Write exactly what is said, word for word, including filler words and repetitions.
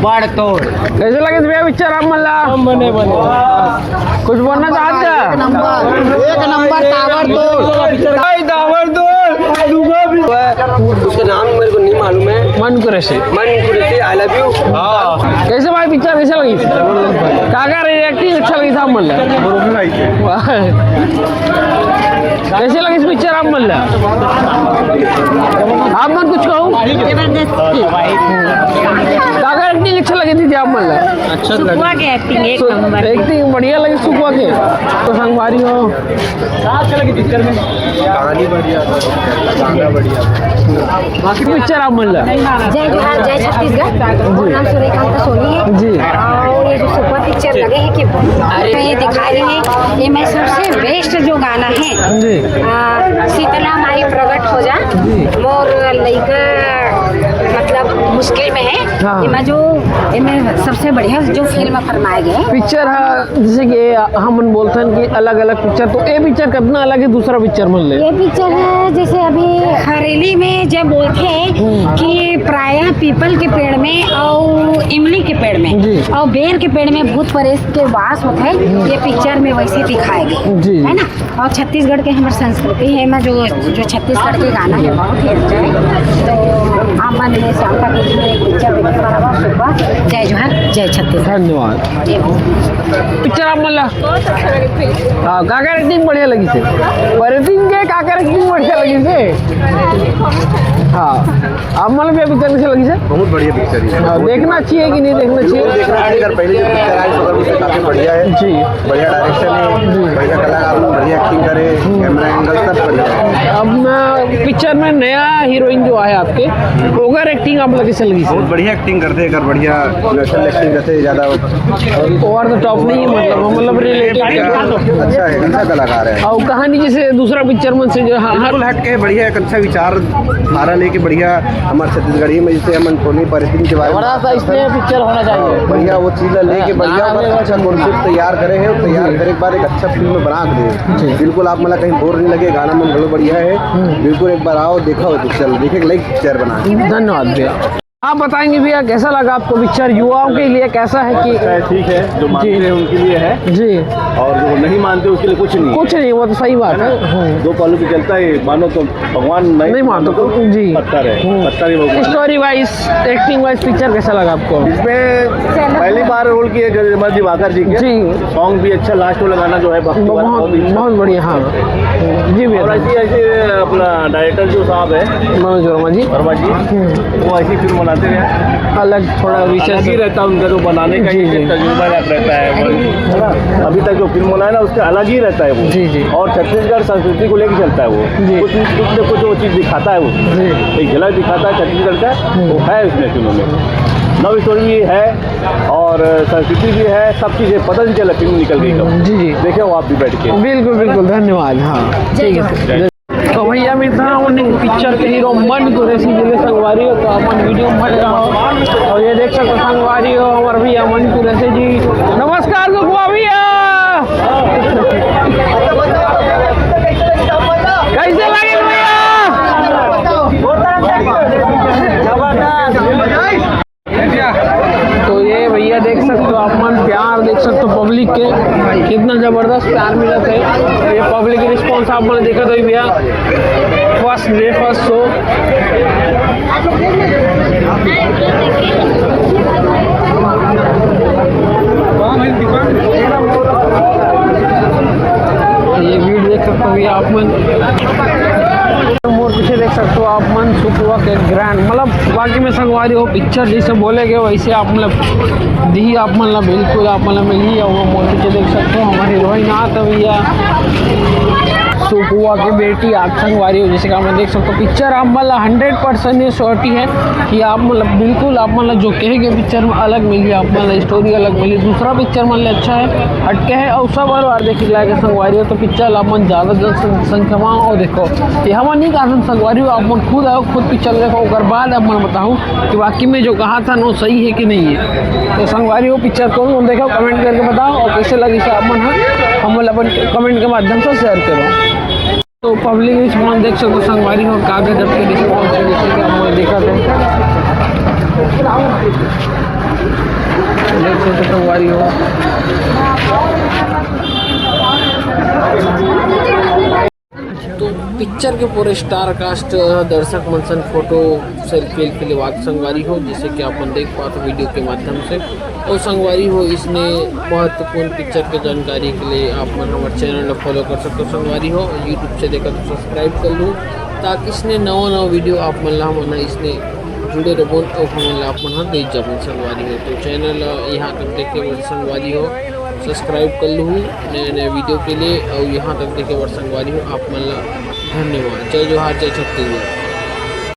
ताबड़तोड़। कैसे लगे भैया पिक्चर आप मन ला? बने, बने। कुछ बोलना चाहत का? एक नंबर, एक नंबर ताबड़तोड़। भाई, ताबड़तोड़, दुगो भी। उसका नाम मेरे को नहीं मालूम है। मन कुरैशी। मन कुरैशी, I love you। हाँ। कैसे भाई पिक्चर कैसे लगी? का का रही एक्टिंग अच्छा लगी था आप मन ला? वाह। कैसे लगी इस पिक्चर आप मन ला? आप मन कुछ कहो? जबरदस्त। का का एक्टिंग अच्छा लगी थी आप मन ला? अच्छा लगा। सुखवा के एक्टिंग एक नंबर। एक्टिंग बढ़िया लगी सुखवा के। तो संगवारी हो। कहानी बढ़िया था, गाना बढ़िया था। बाकी पिक्चर आप मन ला? जय जोहार, जय छत्तीसगढ़। मोर नाम सूर्यकांता सोनी है। जी। और ये जो सुपर पिक्चर लगे है कि तो ये दिखा रही है, ये मैं सबसे बेस्ट जो गाना है, जी। आ, शीतला माई प्रकट हो जा, जी। मोर लइका मतलब मुश्किल में है। हाँ। एमा जो, एमे सबसे बढ़िया जो फिल्म फरमाए गए हैं। पिक्चर है, जैसे कि हमन बोलथन कि अलग-अलग पिक्चर, तो ये पिक्चर कितना अलग है दूसरा पिक्चर मन ले? ये पिक्चर है, जैसे अभी हरेली में जब बोलते हैं हम्म। कि प्रायः पीपल के पेड़ में और इमली के पेड़ में जी। और बेर के पेड़ में भूत प्रेत के वास होते हैं, हम्म। ये पिक्चर में वैसे दिखाए गए, जी। है ना? और छत्तीसगढ़ के हमर संस्कृति है, एमा जो, जो छत्तीसगढ़ के गाना है, बहुत ही अच्छा है। तो आप मन में श्याम ठाकुर जी के पिक्चर देखे बर आवव, सुबह। जय जोहार, जय छत्तीसगढ़। धन्यवाद। जय हो। पिक्चर आप मन ला? बहुत अच्छा लगे फिल्म। हाँ, काकर एक्टिंग बढ़िया लगी से? पर एक्टिंग के काकर एक्टिंग बढ़िया लगी से? हाँ। आप मन भी पिक्चर कैसे लगी से? बहुत बढ़िया पिक्चर है। हाँ, देखना चाहिए कि नहीं देखना चाहिए? देखना चाहिए, अगर पहले जो पिक्चर आई, तो अगर उससे काफी बढ़िया है। जी। बढ़िया डायरेक्शन है, बढ़िया कलाकार लोग, बढ़िया एक्टिंग करे, कैमरा एंगल सब बढ़िया है। अब ना पिक्चर में नया हीरोइन जो आया आपके, ओकर एक्टिंग आप लगे से लगी से? बहुत बढ़िया एक्टिंग करते हैं, अगर बढ़िया नेचुरल एक्टिंग करते हैं, ज्यादा ओवर द टॉप नहीं है, मतलब, मतलब रिलेटेड। अच्छा है, अच्छा कलाकार है। और कहानी जैसे दूसरा पिक्चर मन से जो, हाँ, हाँ। बिल्कुल हट के बढ़िया, एक अच्छा विचार धारा लेके बढ़िया हमारे छत्तीसगढ़ी में जैसे हम अनहोनी परिस्थिति के बारे में बड़ा सा इसमें पिक्चर होना चाहिए। हाँ, बढ़िया वो चीज़ लेके बढ़िया हाँ, बस हाँ, अच्छा हाँ। कॉन्सेप्ट तैयार करे हैं, तैयार करे के बाद एक अच्छा फिल्म बना के दे। जी। बिल्कुल आप मतलब कहीं बोर नहीं लगे, गाना मन बहुत बढ़िया है। हम्म। बिल्कुल एक बार आओ, देखो पिक्चर, देखे लाइक पिक्चर बना। धन्यवाद भैया। आप बताएंगे भैया कैसा लगा आपको पिक्चर, युवाओं के लिए कैसा है कि अच्छा है, ठीक है, जो मानते जी। हैं उनके लिए है जी। और जो नहीं मानते उसके लिए कुछ नहीं है। कुछ नहीं, वो तो सही बात है ना? है। हम्म। दो पहलू की चलता है, मानो तो भगवान नहीं, नहीं मानते तो जी। पत्थर है, हम्म। पत्थर ही भगवान है। Story wise, acting wise picture कैसा लगा आपको? इसमें पहली बार रोल किए गरिमा दिवाकर जी के। जी। सॉन्ग भी अच्छा, लास्ट वाला गाना जो है भक्ति वाला, बहुत, बहुत ही अच्छा। बहुत बढ़िया, हाँ। जी भैया। और ऐसी, ऐसे अपना डायरेक्टर जो साहब है मनोज वर्मा जी। वर्मा जी, हम्म। वो ऐसी फिल्म बनाते रहे। अलग थोड़ा विषय अलग से। ही रहता है उनका, जो बनाने का जी, एक जी। तजुर्बा रहता है, है ना? अभी तक जो फिल्म बनाया ना, उसका अलग ही रहता है वो। जी, जी। और छत्तीसगढ़ संस्कृति को लेके चलता है वो। जी। कुछ, कुछ न कुछ वो चीज़ दिखाता है वो। जी। एक झलक दिखाता है छत्तीसगढ़ का, हम्म। वो है उसमें फिल्म में। लव स्टोरी भी है और संस्कृति भी है, सब चीज़ें पता नहीं चला फिल्म निकल गई कब। जी, जी। देखे हो आप भी बैठ के। बिल्कुल, बिल्कुल, धन्यवाद। हाँ, ठीक है। तो भैया, मैं था उन पिक्चर के हीरो मन कुरैशी जी ले संगवारी हो, तो अपन वीडियो में बने रहो। और ये देख सकते हो संगवारी हो, हमारे भैया मन कुरैशी जी। नमस्कार सुखवा भैया, कैसे लगे भैया? तो ये भैया देख सकते हो आप मन, प्यार देख सकते हो पब्लिक के, कितना जबरदस्त प्यार मिलत है। ये पब्लिक रिस्पॉन्स आप मन देखत हो भैया, फर्स्ट डे फर्स्ट शो। ये भीड़ देख सकते हो भैया आप मन। मोर पीछे देख सकते हो आप मन, सुखवा के ग्रैंड, मतलब वाकई में संगवारी हो, पिक्चर जैसे बोले गए वैसे आप मतलब दी आप मन ला, बिल्कुल आप मन ला मिली। और वो मोर पीछे देख सकते हो हमारी हीरोइन आ तो भैया सुखवा की बेटी आप संगवारी हो, जैसे कि आप मन देख सकते हो पिक्चर आप मन ला हंड्रेड परसेंट ये श्योरिटी है कि आप मतलब बिल्कुल आप मन ला जो कहे गए पिक्चर में अलग मिली, आप मन ला स्टोरी अलग मिली, दूसरा पिक्चर मन ले अच्छा है, हटके है। और सब बार बार देखे लायक है संगवारी हो, तो पिक्चर आप मन ज्यादा जन सं-, संख्या में आओ और देखो। ये हमन नहीं कहा संगवारी हो, आप मन खुद आओ, खुद पिक्चर देखो, ओकर बाद आप मन बताओ कि वाकई में जो कहा था वो सही है कि नहीं है। तो संगवारी हो पिक्चर कौन कौन देखो कमेंट करके बताओ, और कैसे लगी से आप मन ह हमन ला अपन कमेंट के माध्यम से शेयर करो। तो पब्लिक रिस्पॉन्स देख सकते हो संगवारी हो, का गजब के रिस्पॉन्स है, जैसे कि आप मन देखत है। संगवारी हो। तो पिक्चर के पूरे स्टार कास्ट, दर्शक मन सन फोटो, सेल्फी वेल्फी लेवात संगवारी हो, जैसे कि आप मन देख पात हो वीडियो के माध्यम से। और संगवारी हो, इसने महत्वपूर्ण पिक्चर के जानकारी के लिए आप मन हमारे चैनल ला फॉलो कर सकते हो संगवारी हो। यूट्यूब से देखा तो सब्सक्राइब कर लो, ताकि इसने नवा नवा वीडियो आप मन ला हमन इसने जुड़े रहो और हमन ला आप मन ह देख जाबो संगवारी हो। तो चैनल ला यहाँ तक देखे बर संगवारी हो, सब्सक्राइब कर लूँ नए नए वीडियो के लिए। और यहाँ तक देखे बर संगवारी हो, आप मन ला धन्यवाद। जय जोहार, जय छत्तीसगढ़।